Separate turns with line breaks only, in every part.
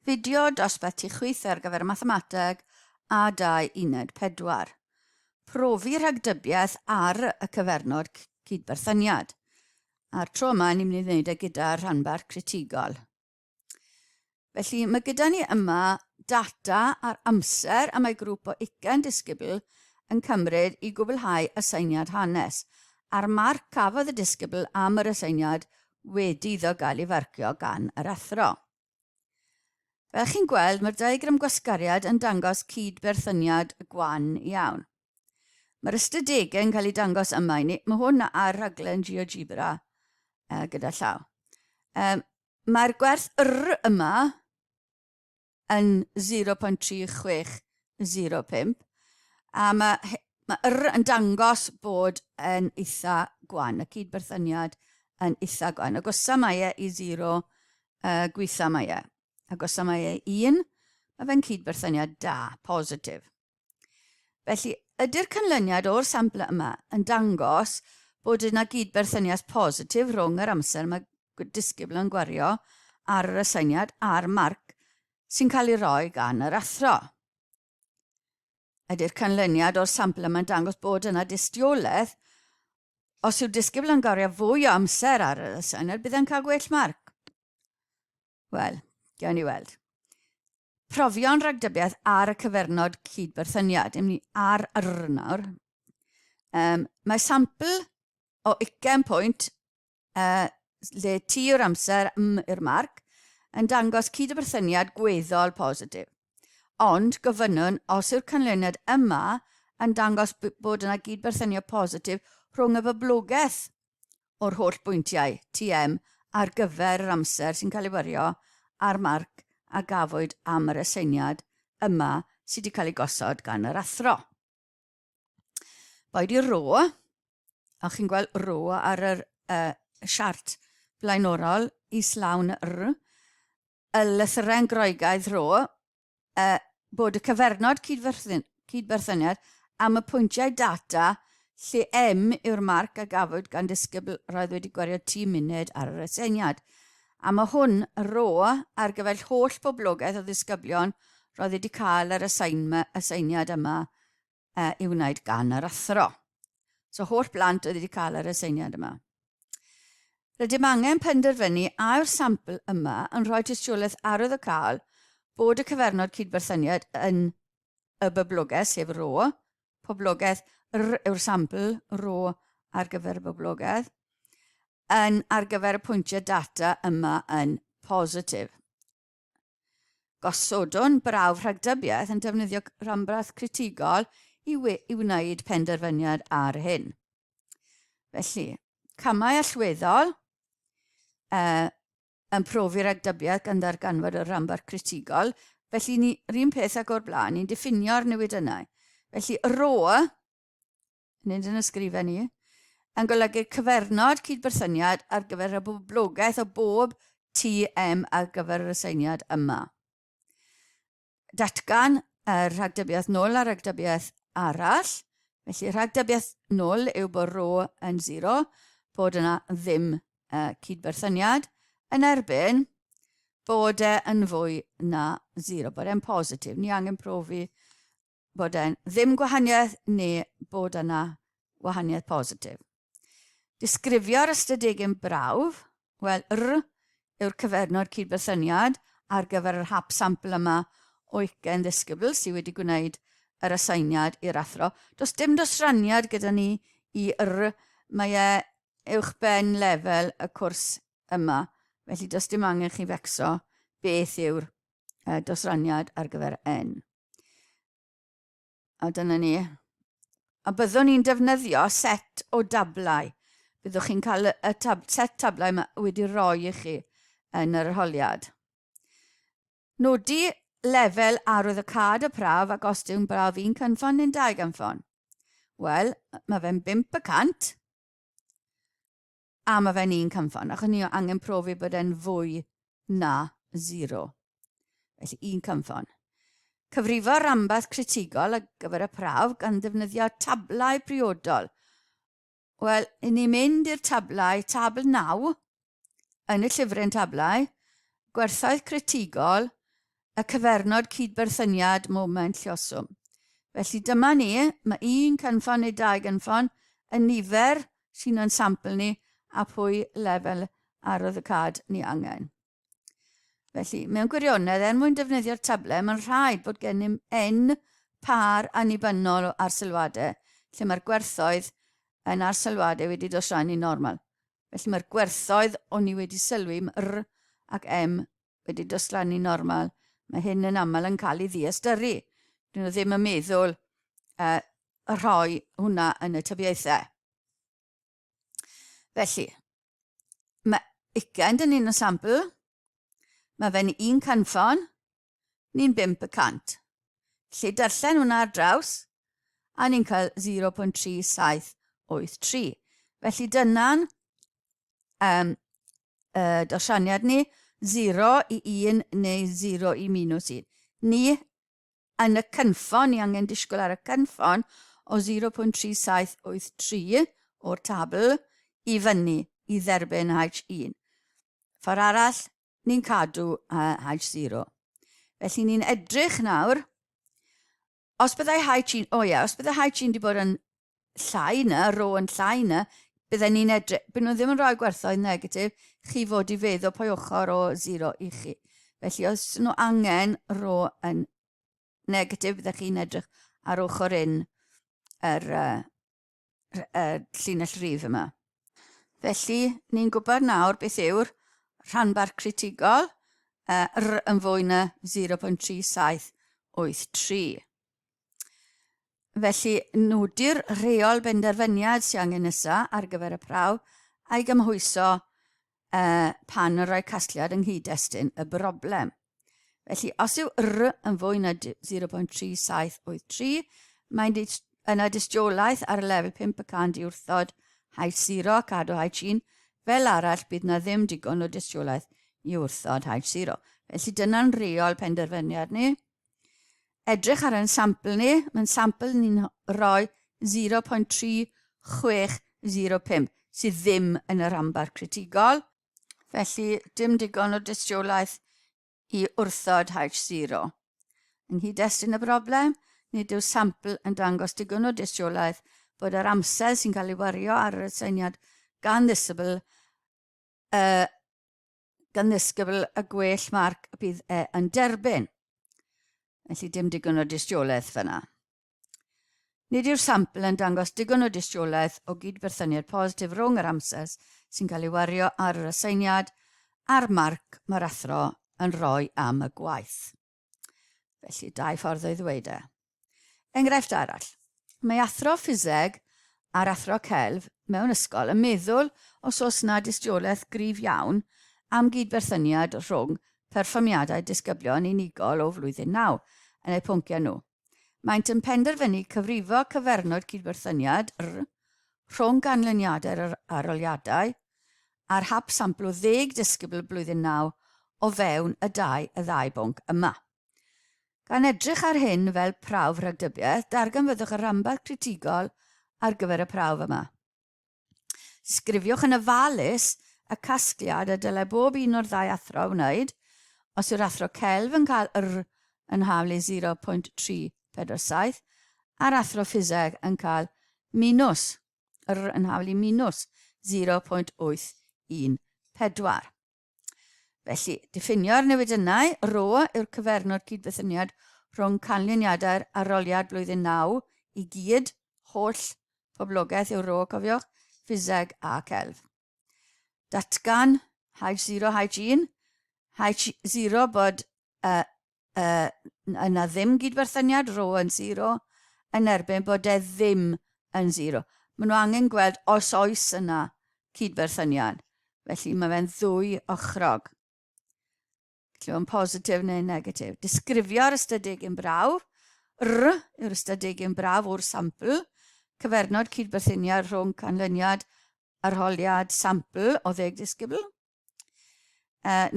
Fideo dosbarth tu chwith ar gyfer Mathemateg a 2 Uned 4. Profi rhagdybiaeth ar y cyfernod cydberthyniad. A'r tro yma ni'n mynd i wneud e gyda rhanbarth critigol. Felly mae gyda ni yma data ar amser a mae grŵp o 20 disgybl yn cymryd i gwblhau aseiniad hanes, a'r marc cafodd y disgybl am yr aseiniad wedi iddo gael ei farcio gan yr athro. Fel chi'n gweld, mae'r diagram gwasgariad yn dangos cyd-berthyniad gwan iawn. Mae'r ystadegau yn cael ei dangos yma i ni. Mae hwn ar rhaglen GeoGebra gyda llaw. Mae'r gwerth R yma yn 0.3605 a mae, mae R yn dangos bod yn eitha gwan, y cydberthyniad yn eitha gwan. Agosa mae e i 0, gweitha mae e. Agosa mae e i 1, mae fe'n cydberthyniad da, positif. Felly, ydy'r canlyniad o'r sampl yma yn dangos bod yna gydberthyniad positif rhwng yr amser mae disgybl yn gwario ar yr aseiniad a'r marc sy'n cael ei roi gan yr athro? Ydy'r canlyniad o'r sampl yma'n dangos bod yna dystiolaeth os yw'r disgybl yn gwario fwy o amser ar yr aseiniad, bydd e'n cael gwell marc? Wel, gawn ni weld. Profion rhagdybiaeth ar y cyfernod cydberthyniad. Ym ni ar R nawr. Mae sampl o 20 pwynt, lle T yw'r amser, M yw'r marc, yn dangos cydberthyniad gweddol positif. Ond gofynnwn os yw'r canlyniad yma yn dangos bod yna gydberthyniad positif rhwng y boblogaeth o'r holl bwyntiau TM ar gyfer yr amser sy'n cael ei wario a'r marc a gafwyd am yr aseiniad yma sydd wedi cael ei gosod gan yr athro. Boed i ro, a chi'n gweld ro ar yr siart blaenorol, islawn r, y lythyren Groegaidd rho, bod y cyfernod cydberthyniad am y pwyntiau data lle M yw'r marc a gafwyd gan disgybl roedd wedi gwario 3 munud ar yr aseiniad. A mae hwn, rho, ar gyfer holl boblogaeth o ddisgyblion roedd wedi cael yr aseiniad yma i'w wneud gan yr athro. So holl blant oedd wedi cael yr aseiniad yma. Rydym angen penderfynu a yw'r sampl yma yn rhoi tystiolaeth arwyddocaol bod y cyfernod cydberthyniad yn y boblogaeth, sef rho, poblogaeth R yw'r sampl, rho ar gyfer y boblogaeth, yn ar gyfer y pwyntiau data yma yn positif. Gosodwn brawf rhagdybiaeth yn defnyddio rhanbarth critigol i, i wneud penderfyniad ar hyn. Felly, camau allweddol yn profi rhagdybiaeth gan ddarganfod y rhanbarth critigol. Felly, ni, yr un peth ag o'r blaen, ni'n diffinio'r newidynnau. Felly, rho nid yn ysgrifen i, yn golygu cyfernod cydberthyniad ar gyfer y boblogaeth o bob TM ar gyfer yr aseiniad yma. Datgan y rhagdybiaeth nôl a rhagdybiaeth arall. Felly rhagdybiaeth nôl yw bod rho yn 0, bod yna ddim cydberthyniad, yn erbyn bod e yn fwy na 0, bod e'n positif. Ni angen profi bod e'n ddim gwahaniaeth neu bod yna wahaniaeth positif. Disgrifio'r ystadegyn brawf, wel, R yw'r cyfernod cydberthyniad ar gyfer yr hap sampl yma o 20 ddisgybl sydd wedi gwneud yr aseiniad i'r athro. Does dim dosraniad gyda ni i R, mae e uwchben lefel y cwrs yma, felly does dim angen chi fecso beth yw'r dosraniad ar gyfer N. A dyna ni. A byddwn ni'n defnyddio set o dablau. Byddwch chi'n cael y tab, set tablau yma wedi roi i chi yn yr arholiad. Nodi lefel arwyddocâd y prawf ac os yw'n brawf un cynffon neu'n dau gynffon. Wel, mae fe'n 5%. A mae fe'n un cynffon, achos ni angen profi bod e'n fwy na 0. Felly un cynffon. Cyfrifo rhanbarth critigol ar gyfer y prawf gan ddefnyddio tablau priodol. Wel, i ni'n mynd i'r tablau, tabl 9, yn y llyfryn tablau, gwerthoedd critigol. y cyfernod cydberthyniad moment lluoswm. Felly dyma ni, mae un cynffon neu dau gynffon, y nifer sy'n yn sampl ni a pwy lefel arwyddocâd ni angen. Felly, mewn gwirionedd, er mwyn defnyddio'r table, mae'n rhaid bod gennym n par annibynnol o arsylwadau, lle mae'r gwerthoedd yn arsylwadau wedi dosrannu normal. Felly mae'r gwerthoedd o'n i wedi sylwi, r ac m, wedi dosrannu normal. Mae hyn yn aml yn cael ei ddiystyru. Dyn nhw ddim yn meddwl rhoi hwnna yn y tybiaethau. Felly, mae ugain dyn ni'n y sampl, mae fe'n un cynffon, ni'n 5%. Felly darllen hwnna ar draws, a ni'n cael 0.3783. Felly dyna'n um, dosraniad ni, 0 i 1 neu 0 i minus 1. Ni yn y cynffon, ni angen disgwyl ar y cynffon o 0.3783 o'r tabl i fyny i dderbyn H1. Ffordd arall, ni'n cadw H0. Felly ni'n edrych nawr, os byddai H1, o ie, os byddai H1 wedi bod yn llai na, rho yn llai na, bydden ni'n edrych, byd nhw ddim yn rhoi gwerthoedd negatif, chi fod i feddwl pwy ochr o 0 i chi. Felly os nhw angen rho yn negatif, byddech chi'n edrych ar ochr un yr, y llinell rif yma. Felly, ni'n gwybod nawr beth yw'r rhanbarth critigol, R yn fwy na 0.3783. Felly, nodi'r rheol benderfyniad sy'n angen nesaf ar gyfer y prawf a'i gymhwyso pan yn rhoi casgliad yng nghyd-destun y broblem. Felly, os yw R yn fwy na 0.3783, mae'n yna dystiolaeth ar y lefel 5% i wrthod H0 a cadw H1, fel arall bydd na ddim digon o dystiolaeth i wrthod H0. Felly dyna'n rheol penderfyniad ni. Edrych ar ein sampl ni, mae'n sampl ni'n rhoi 0.3605 sydd ddim yn y rhanbarth critigol. Felly, dim digon o dystiolaeth i wrthod H0. Yng nghyd-destun y broblem, nid yw sampl yn dangos digon o dystiolaeth bod yr amser sy'n cael ei wario ar yr aseiniad gan ddisgybl y gan ddisgybl y gwell marc y bydd e yn derbyn. Felly dim digon o dystiolaeth fyna. Nid yw'r sampl yn dangos digon o dystiolaeth o gydberthyniad positif rhwng yr amser sy'n cael ei wario ar yr aseiniad a'r marc mae'r athro yn rhoi am y gwaith. Felly, dau ffordd o'i ddweud e. Enghraifft arall. Mae athro ffiseg a'r athro celf mewn ysgol yn meddwl os oes yna dystiolaeth gryf iawn am gydberthyniad rhwng perfformiadau disgyblion unigol o flwyddyn 9 yn eu pwnciau nhw. Maent yn penderfynu cyfrifo cyfernod cydberthyniad, r, rhwng ganlyniadau'r arholiadau a'r hap sampl o ddeg disgybl blwyddyn 9 o fewn y dau y ddau bwnc yma. Gan edrych ar hyn fel prawf rhagdybiaeth, darganfyddwch y rhanbarth critigol ar gyfer y prawf yma. Disgrifiwch yn ofalus y casgliad y dylai bob un o'r ddau athro wneud. Os yw'r athro celf yn cael yr yn haflu 0.347 a'r athro ffiseg yn cael minws, yr yn haflu minws 0.814. Felly, diffinio'r newidynnau, rho yw'r cyfernod cydberthyniad rhwng canlyniadau'r arholiad blwyddyn 9 i gyd, holl poblogaeth yw rho, cofiwch, ffiseg a celf. Datgan H0, H1, H0 bod uh, uh, yna ddim gydberthyniad, rho yn 0, yn erbyn bod e ddim yn 0. Maen nhw angen gweld os oes yna cydberthyniad. Felly mae fe'n ddwy ochrog. Felly mae'n positif neu negatif. Disgrifio'r ystadegyn brawf. R yw'r ystadegyn brawf o'r sampl. Cyfernod cydberthyniad rhwng canlyniad arholiad sampl o ddeg disgybl.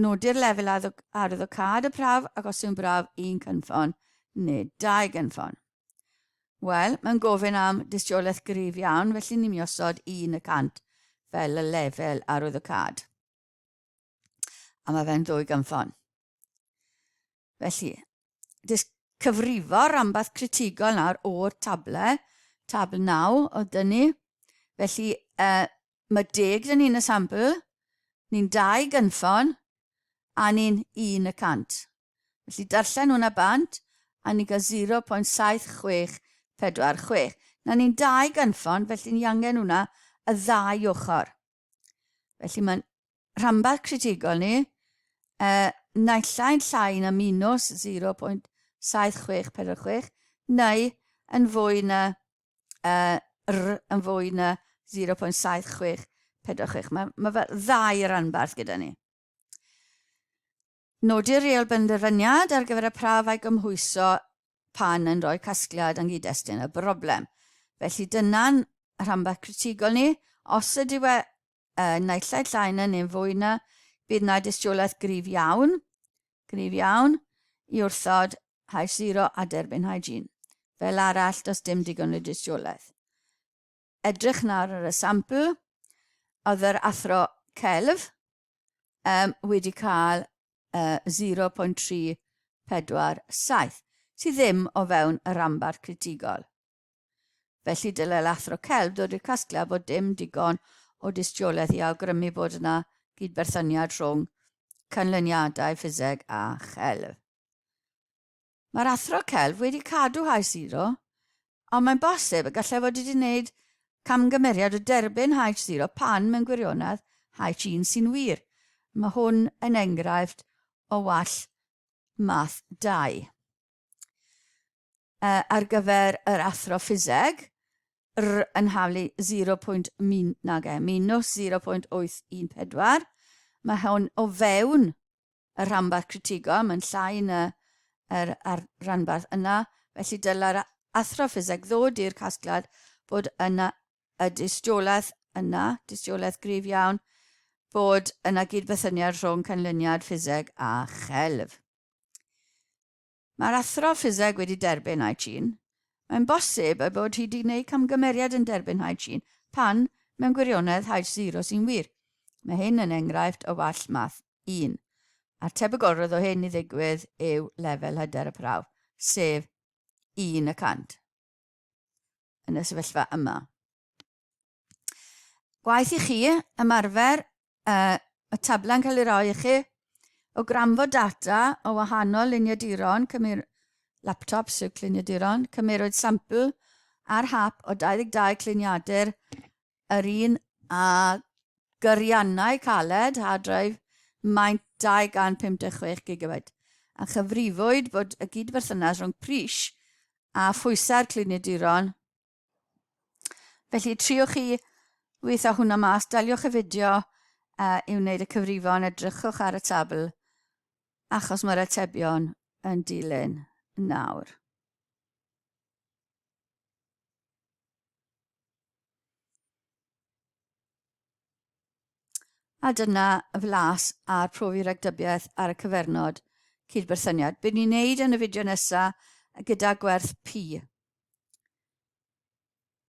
Nodir lefel arwyddocâd y prawf ac os yw'n brawf un cynffon neu dau gynffon. Wel, mae'n gofyn am dystiolaeth gryf iawn, felly ni'n mi osod 1% fel y lefel arwyddocâd. A mae fe'n ddwy gynffon. Felly, dis cyfrifo'r rhanbarth critigol nawr o'r table, tabl 9 oedd dyn ni. Felly, mae deg dyn ni yn y sampl, ni'n 2 gynffon, a ni'n 1 y cant. Felly darllen hwnna bant, a ni'n cael 0.7646. Na ni'n 2 gynffon, felly ni angen hwnna y ddau ochr. Felly mae'n rhanbarth critigol ni, naill ai'n llai na minus 0.7646, neu yn fwy na R yn fwy na 0.7646. Mae, mae fel ddau ranbarth gyda ni. Nodi'r reol benderfyniad ar gyfer y prawf a'i gymhwyso pan yn rhoi casgliad yng nghyd-destun y broblem. Felly dyna'n rhanbarth critigol ni. Os ydyw e naill ai llai na neu'n fwy na, bydd na dystiolaeth gryf iawn, gryf iawn, i wrthod H0 a derbyn H1. Fel arall, does dim digon o dystiolaeth. Edrych nawr ar y sampl, oedd yr athro celf wedi cael 0.347, sydd ddim o fewn y rhanbarth critigol. Felly dylai'r athro celf ddod i'r casgliad bod dim digon o dystiolaeth i awgrymu bod yna gydberthyniad rhwng canlyniadau ffiseg a chelf. Mae'r athro celf wedi cadw H0, ond mae'n bosib y gallai fod wedi gwneud camgymeriad o derbyn H0 pan mewn gwirionedd H1 sy'n wir. Mae hwn yn enghraifft o wall math 2. Ar gyfer yr athro ffiseg, R yn haflu 0. Min, nage, minus 0.814. Mae hwn o fewn y rhanbarth critigol, mae'n llai na yr ar ranbarth yna, felly dylai'r athro ffiseg ddod i'r casgliad bod yna y dystiolaeth yna, dystiolaeth gryf iawn, bod yna gydberthyniad rhwng canlyniad ffiseg a chelf. Mae'r athro ffiseg wedi derbyn H1. Mae'n bosib ei bod hi wedi gwneud camgymeriad yn derbyn H1 pan, mewn gwirionedd, H0 sy'n wir. Mae hyn yn enghraifft o wall math 1. A'r tebygolrwydd o hyn i ddigwydd yw lefel hyder y prawf, sef 1 y cant yn y sefyllfa yma. Gwaith i chi, ymarfer, y tabla'n cael ei roi i chi, o granfod data o wahanol liniaduron, cymir, laptops yw cliniaduron, cymerwyd sampl ar hap o 22 cliniadur yr un a gyriannau caled, hard drive, maint 256 GB, a chyfrifwyd bod y gydberthynas rhwng pris a phwysau'r cliniaduron. Felly, triwch chi weithio hwnna mas, daliwch y fideo i wneud y cyfrifon, edrychwch ar y tabl, achos mae'r atebion yn dilyn nawr. A dyna flas ar profi ragdybiaeth ar y cyfernod cydberthyniad. Be ni'n neud yn y fideo nesaf gyda gwerth P.